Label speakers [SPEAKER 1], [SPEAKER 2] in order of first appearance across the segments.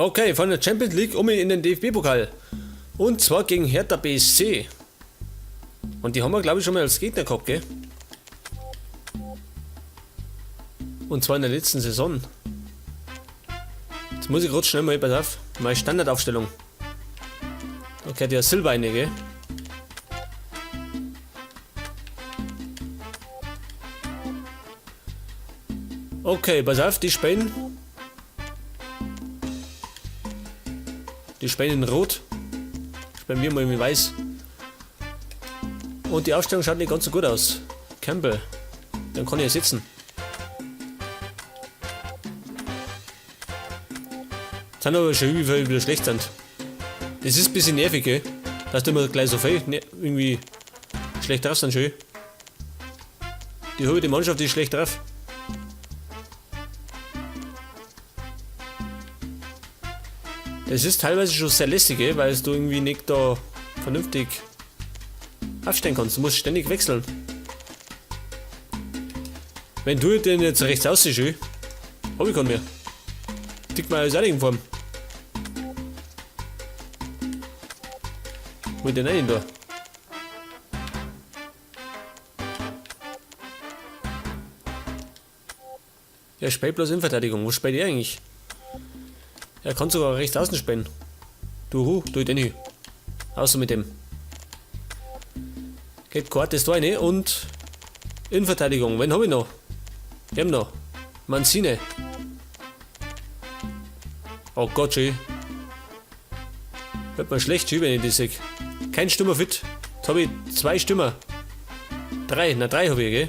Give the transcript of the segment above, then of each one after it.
[SPEAKER 1] Okay, von der Champions League um in den DFB-Pokal. Und zwar gegen Hertha BSC. Und die haben wir, glaube ich, schon mal als Gegner gehabt, gell? Und zwar in der letzten Saison. Jetzt muss ich kurz schnell mal, pass auf, meine Standardaufstellung. Okay, der Silber eine, gell? Okay, pass auf, die spielen. Die spielen in Rot. Spielen wir mal in Weiß. Und die Aufstellung schaut nicht ganz so gut aus. Campbell. Dann kann ich ja sitzen. Jetzt sind aber schon wie wieder schlecht sind. Das ist ein bisschen nervig, gell? Dass du immer gleich so viel, ne, irgendwie schlecht drauf sind, schön. Die halbe Mannschaft ist schlecht drauf. Das ist teilweise schon sehr lästig, gell? Weil du irgendwie nicht da vernünftig aufstellen kannst. Du musst ständig wechseln. Wenn du den jetzt rechts aussiehst, schön, hab ich keinen mehr. Dick mal alles auch nicht in Form. Wo ist denn einen da? Er spielt bloß in Verteidigung. Wo spielt er eigentlich? Er kann sogar rechts außen spielen. Du, hu, du, den hier. Außer mit dem. Geht Coates da rein und Innenverteidigung. Wen hab ich noch? Wir haben noch. Mancini. Oh Gott, schön. Wird mir schlecht, schön, wenn ich das sehe. Kein Stürmer fit. Jetzt hab ich 2 Stürmer. 3, na 3 hab ich, gell?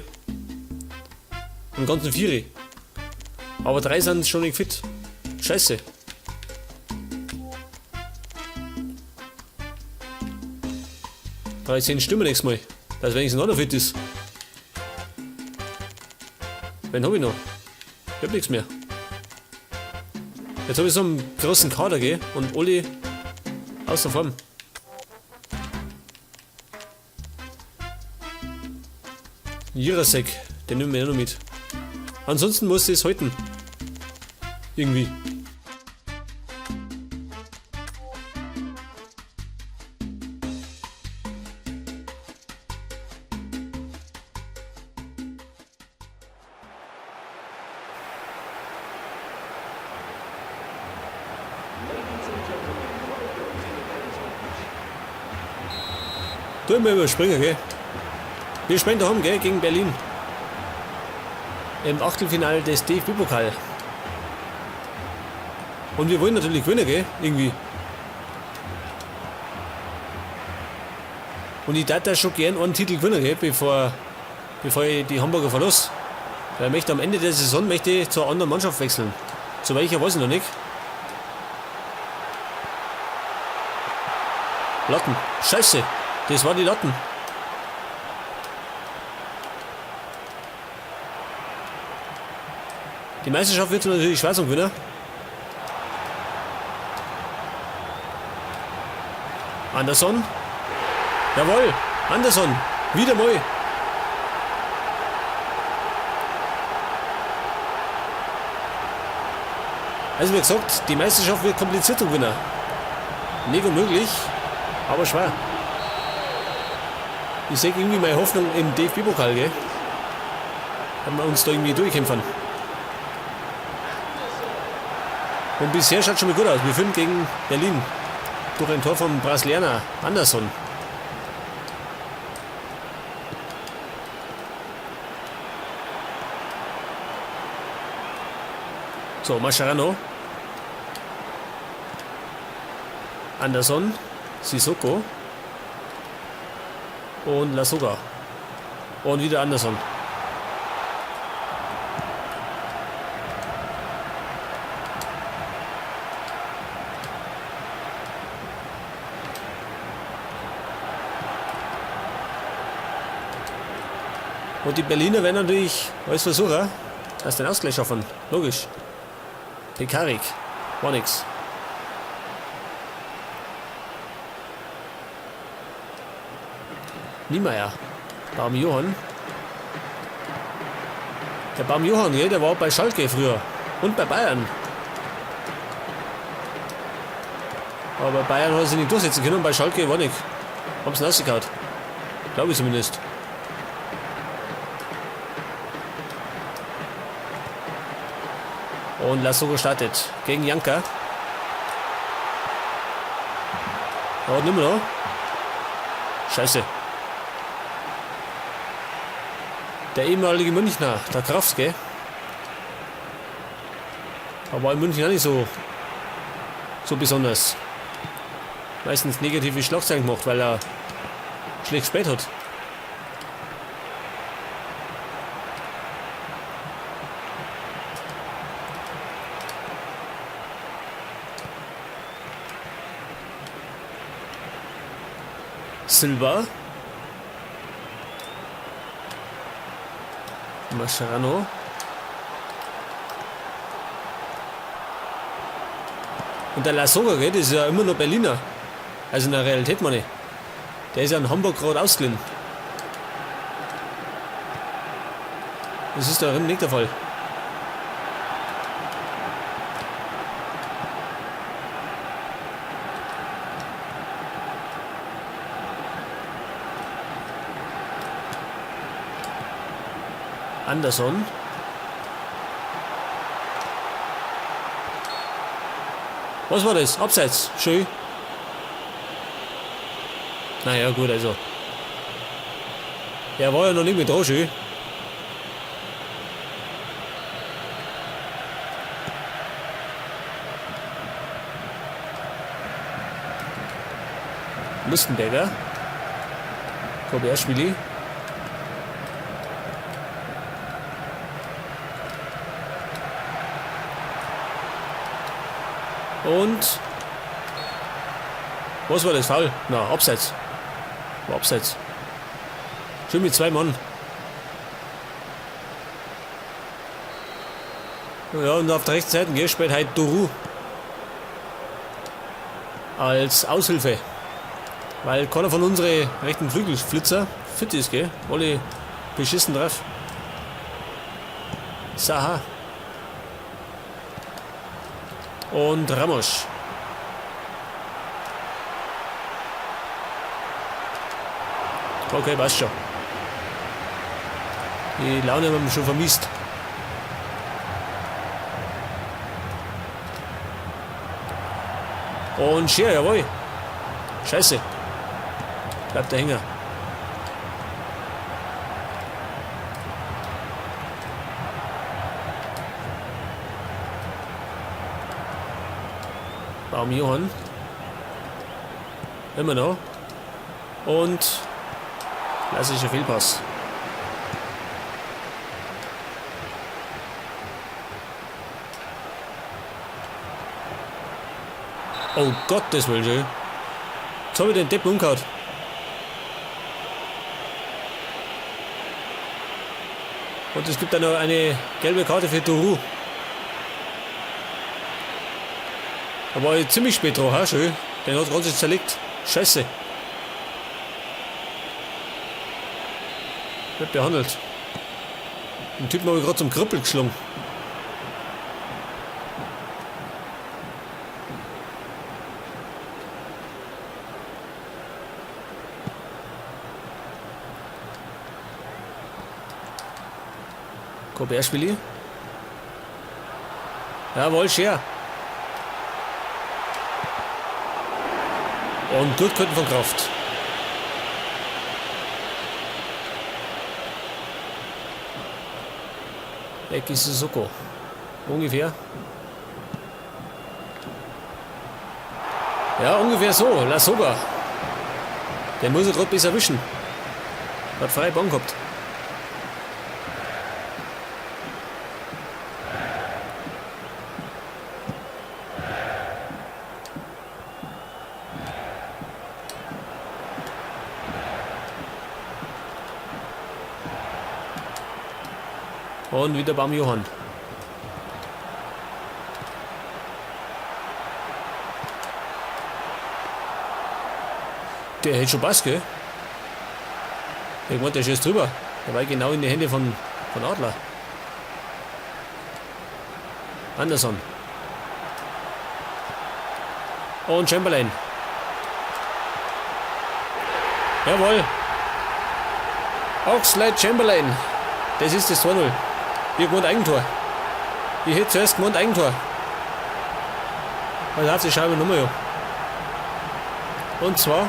[SPEAKER 1] Im ganzen 4. Aber 3 sind schon nicht fit. Scheiße. 13 Stürmer nächstes Mal. Dass wenigstens noch fit ist. Wen hab ich noch? Ich hab nichts mehr. Jetzt hab ich so einen großen Kader, gell? Und alle außer Form. Jirasek, den nehmen wir ja noch mit. Ansonsten muss ich es halten. Irgendwie. Tun wir überspringen, gell? Wir spielen daheim, gell? Gegen Berlin. Im Achtelfinale des DFB-Pokal. Und wir wollen natürlich gewinnen, gell? Irgendwie. Und ich darf da schon gern einen Titel gewinnen, gell? Bevor ich die Hamburger verlasse. Weil ich möchte am Ende der Saison möchte ich zur anderen Mannschaft wechseln. Zu welcher weiß ich noch nicht. Latten. Scheiße. Das war die Latten. Die Meisterschaft wird natürlich schwer zum Gewinner. Andersson. Jawohl, Andersson. Wieder mal. Also wie gesagt, die Meisterschaft wird kompliziert zum Gewinner. Nicht unmöglich, aber schwer. Ich sehe irgendwie meine Hoffnung im DFB-Pokal, gell? Haben wir uns da irgendwie durchkämpfen. Und bisher schaut schon mal gut aus. Wir führen gegen Berlin. Durch ein Tor vom Brasilianer Andersson. So, Mascherano. Andersson. Sissoko. Und Lasogga. Und wieder Andersson. Und die Berliner werden natürlich alles versuchen, dass den Ausgleich schaffen. Logisch. Pekarik. War nix. Niemeyer. Baum Johann. Der Baum Johann, gell, der war bei Schalke früher. Und bei Bayern. Aber Bayern hat sich nicht durchsetzen können und bei Schalke war nicht. Haben sie rausgehauen. Glaube ich zumindest. Und Lasogga startet gegen Janka. Dauert nicht mehr noch. Scheiße. Der ehemalige Münchner, der Kraft, gell? Aber war in München auch nicht so besonders. Meistens negative Schlagzeilen gemacht, weil er schlecht gespielt hat. Silva. Mascherano. Und der Lasogga, gell, das ist ja immer noch Berliner. Also in der Realität, meine ich. Der ist ja in Hamburg gerade ausgeliehen. Das ist da nicht der Fall. Anderson. Was war das? Abseits. Schön. Naja, gut, also. Er war ja noch nicht mit dran, schön. Lustenberger. Kobiaschwili. Und was war das? Foul? Na, Abseits. War Abseits. Schön mit zwei Mann. Ja, und auf der rechten Seite, gell, spielt heute Doru. Als Aushilfe. Weil keiner von unseren rechten Flügelflitzer fit ist, gell? Alle beschissen drauf. Saha. Und Ramos. Okay, passt schon. Die Laune haben wir schon vermisst. Und Scher, jawohl. Scheiße. Bleibt der Hänger. Baum Johann. Immer noch. Und klassischer Fehlpass. Oh Gottes Willen, schön. Jetzt hab ich den Deppen umgehauen. Und es gibt dann noch eine gelbe Karte für Doru. Da war ich ziemlich spät dran, ha? Schön. Den hat ganz zerlegt. Scheiße. Wird behandelt. Den Typen habe ich gerade zum Krüppel geschlagen. Kobiaschwili. Jawohl, Scher. Und gut könnten von Kraft. Ecke Sissoko. Ungefähr. Ja, ungefähr so. Lasogga. Der muss er gerade besser erwischen. Hat freie Bahn gehabt. Und wieder beim Johann. Der hätte schon Pass, gell? Ich meinte, der schießt drüber. Der war genau in die Hände von Adler. Anderson. Und Chamberlain. Jawohl. Oxlade Chamberlain. Das ist das 2-0. Ich gewohnt Eigentor. Ich hätte zuerst gewohnt Eigentor. Pass auf, die schauen wir nochmal an. Und zwar,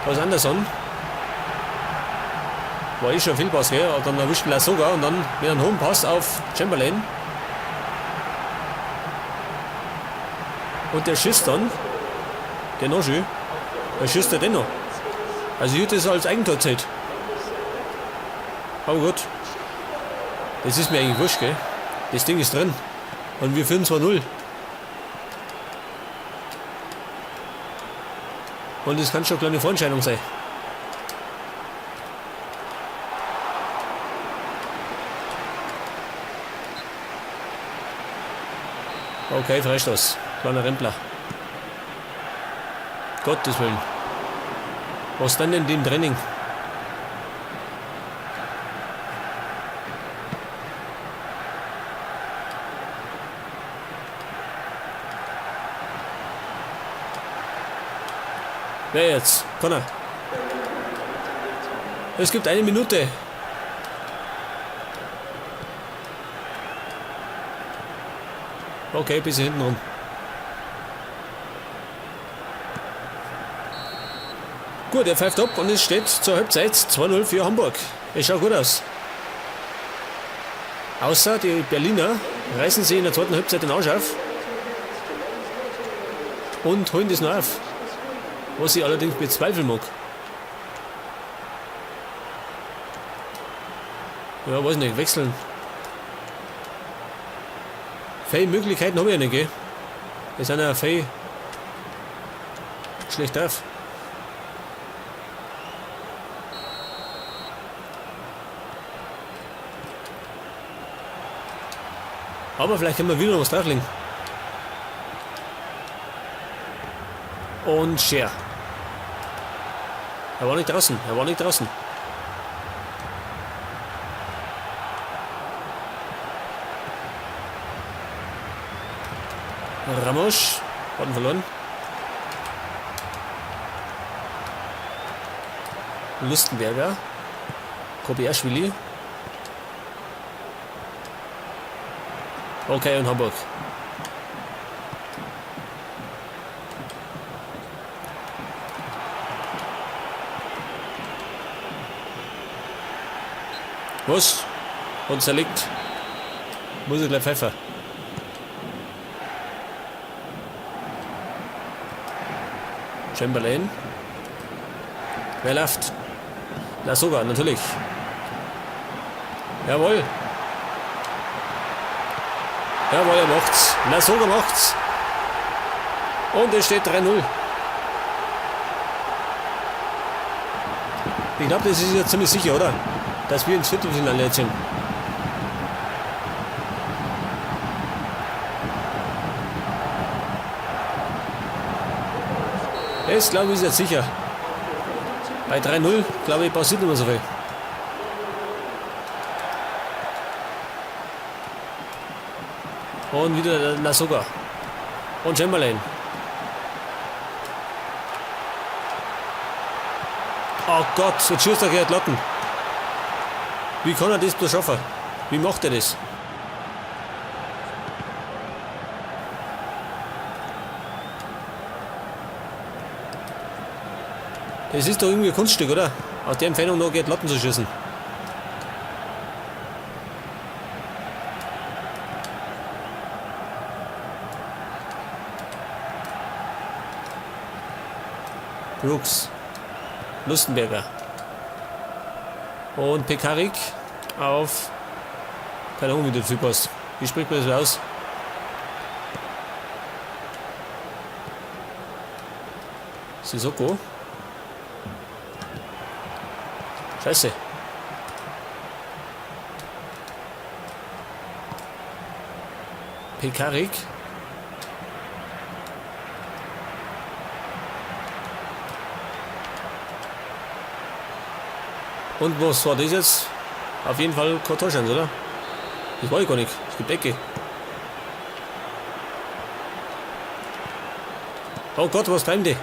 [SPEAKER 1] da ist Anderson. War eh schon viel Pass, gell? Und dann erwischt ihn sogar und dann mit einem hohen Pass auf Chamberlain. Und der schießt dann, der noch schön, der schießt der dennoch. Also ich hätte das als Eigentor zählt. Aber gut. Das ist mir eigentlich wurscht, gell? Das Ding ist drin. Und wir führen 2-0. Und das kann schon eine kleine Vorentscheidung sein. Okay, Freistoß. Kleiner Rempler. Gottes Willen. Was dann denn dem Training? Wer jetzt? Connor. Es gibt eine Minute. Okay, bisschen hinten rum. Gut, er pfeift ab und es steht zur Halbzeit 2-0 für Hamburg. Es schaut gut aus. Außer die Berliner reißen sie in der zweiten Halbzeit den Arsch auf und holen das noch auf. Was ich allerdings bezweifeln mag. Ja, weiß nicht, wechseln. Viele Möglichkeiten habe ich ja nicht, gell? Es sind ja viel schlecht auf. Aber vielleicht können wir wieder noch was drauflegen. Und Scher. Er war nicht draußen, er war nicht draußen. Ramos hat ihn verloren. Lustenberger. Kobiaschwili. Okay, und Hamburg. Was? Und zerlegt. Muss ich gleich pfeifen. Chamberlain. Wer läuft? Na sogar, natürlich. Jawohl. Jawohl, er macht's. Na sogar macht's. Und es steht 3-0. Ich glaube, das ist ja ziemlich sicher, oder? Dass wir ins Viertelfinale jetzt sind. Das glaube ich ist jetzt sicher. Bei 3-0, glaube ich, passiert nicht mehr so viel. Und wieder Lasogga. Und Chamberlain. Oh Gott, jetzt schießt er gegen die Latten. Wie kann er das bloß schaffen? Wie macht er das? Das ist doch irgendwie ein Kunststück, oder? Aus der Entfernung noch geht Latten zu schießen. Brooks. Lustenberger. Und Pekarik auf... Keine Ahnung, wie der Typ heißt. Wie spricht man das aus? Sissoko. Scheiße. Pekarik. Und was war das jetzt? Auf jeden Fall kein Torschance, oder? Das war ich gar nicht. Es gibt Ecke. Oh Gott, was treiben die?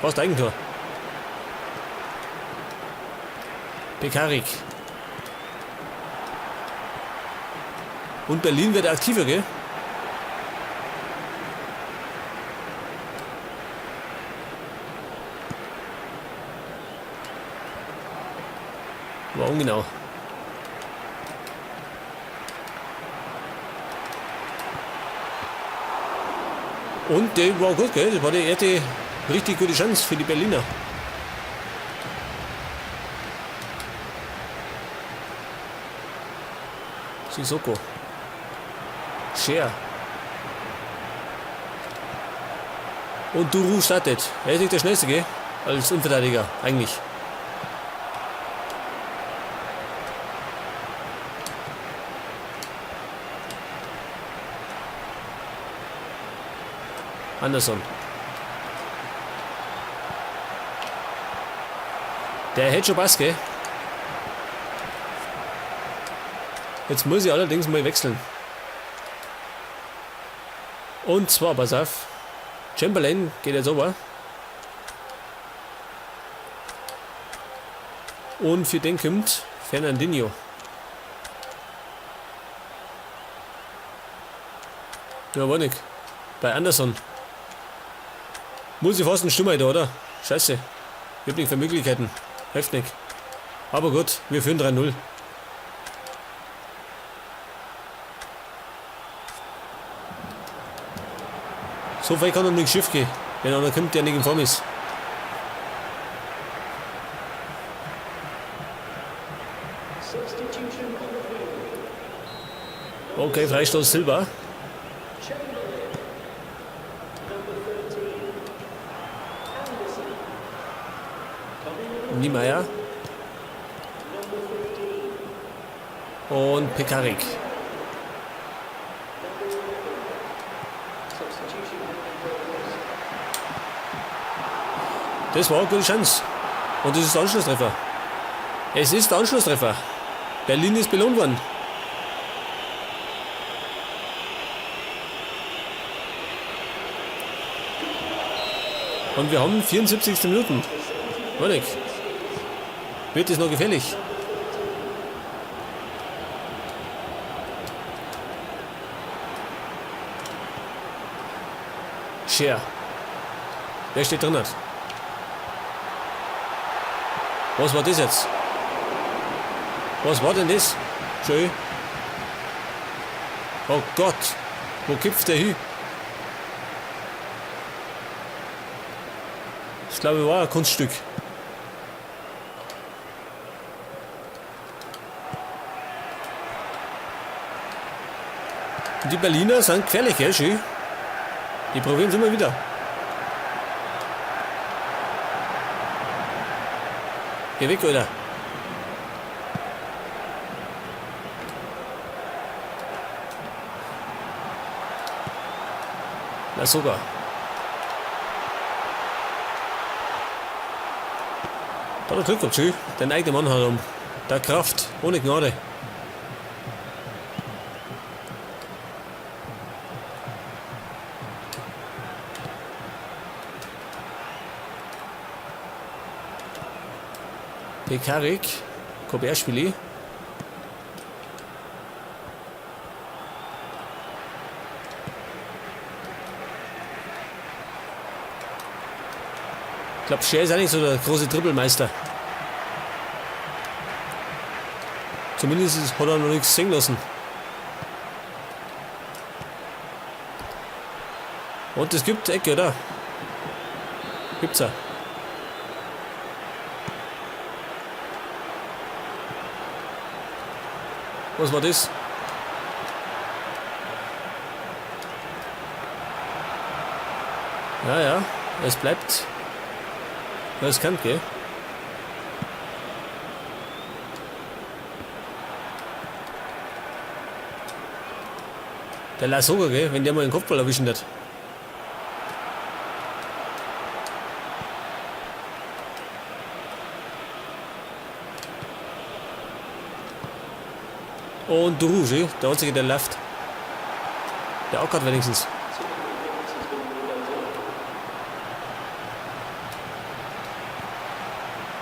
[SPEAKER 1] Was ist Eigentor? Pekarik. Und Berlin wird aktiver, gell? Warum genau? Und der war gut, gell? Das war die erste richtig gute Chance für die Berliner. Sissoko. Scher. Und Duru startet. Er ist nicht der Schnellste, gell? Als Innenverteidiger, eigentlich. Anderson. Der hätte schon Pass, gell? Jetzt muss ich allerdings mal wechseln. Und zwar, pass auf. Chamberlain geht jetzt over. Und für den kommt Fernandinho. Ja, war nicht. Bei Anderson. Muss ich fast einen Stürmer da, oder? Scheiße. Ich hab nicht für Möglichkeiten. Hilft nicht. Aber gut, wir führen 3-0. So weit kann doch nicht schief gehen, wenn einer kommt, der nicht in Form ist. Okay, Freistoß Silva. Niemeyer. Und Pekarik. Das war eine gute Chance. Und das ist der Anschlusstreffer. Es ist der Anschlusstreffer. Berlin ist belohnt worden. Und wir haben 74. Minuten. Warte. Wird es noch gefährlich? Scher. Wer steht drin? Was war das jetzt? Was war denn das? Schön. Oh Gott. Wo kipft der hin? Das glaube ich war ein Kunststück. Und die Berliner sind gefährlich, gell, schön. Die probieren es immer wieder. Geh weg, Alter. Na sogar. Da hat er Glück gehabt, schön. Den eigenen Mann hat er um. Der Kraft, ohne Gnade. Pekarik, Koberschwili. Ich glaube, Scher ist auch nicht so der große Dribbelmeister. Zumindest hat er noch nichts sehen lassen. Und es gibt Ecke, oder? Gibt's ja. Was war das? Ja, ja, es bleibt riskant, gell? Der Lasogga, gell? Wenn der mal den Kopfball erwischen hat. Und Duruji, der einzige, der läuft. Der ackert wenigstens.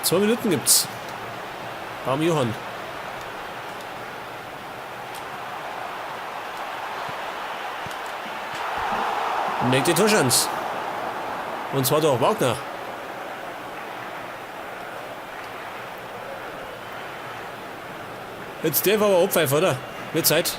[SPEAKER 1] 2 Minuten gibt's. Baum Johann. Nächste Torchance. Und zwar durch Wagner. Jetzt der war aber abpfeifen, oder? Wird Zeit.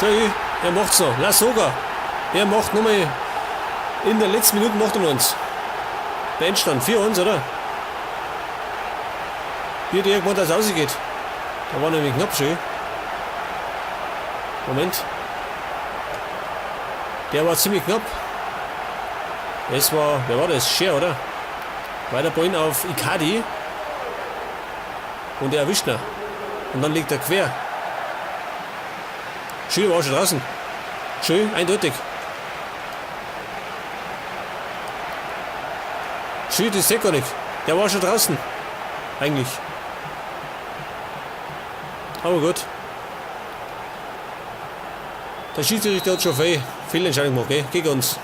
[SPEAKER 1] So, er macht's noch. Lass sogar. Er macht nochmal. In der letzten Minute macht er uns. Der Endstand 4-1, oder? Hier hat irgendwann, dass es ausgeht. Da war nämlich knapp schön. Moment. Der war ziemlich knapp. Es war, wer war das? Scher, oder? Weiter Ball auf Icardi. Und er erwischt ihn. Und dann liegt er quer. Schön war schon draußen. Schön, eindeutig. Schön, das sehe gar nicht. Der war schon draußen. Eigentlich. Aber gut. Der Schiedsrichter hat schon viel Fehlentscheidung gemacht, gell? Gegen uns.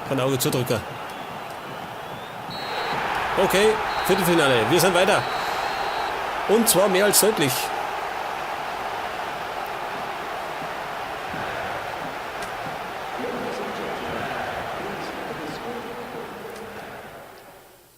[SPEAKER 1] Kein Auge zudrücken. Okay, Viertelfinale. Wir sind weiter. Und zwar mehr als deutlich.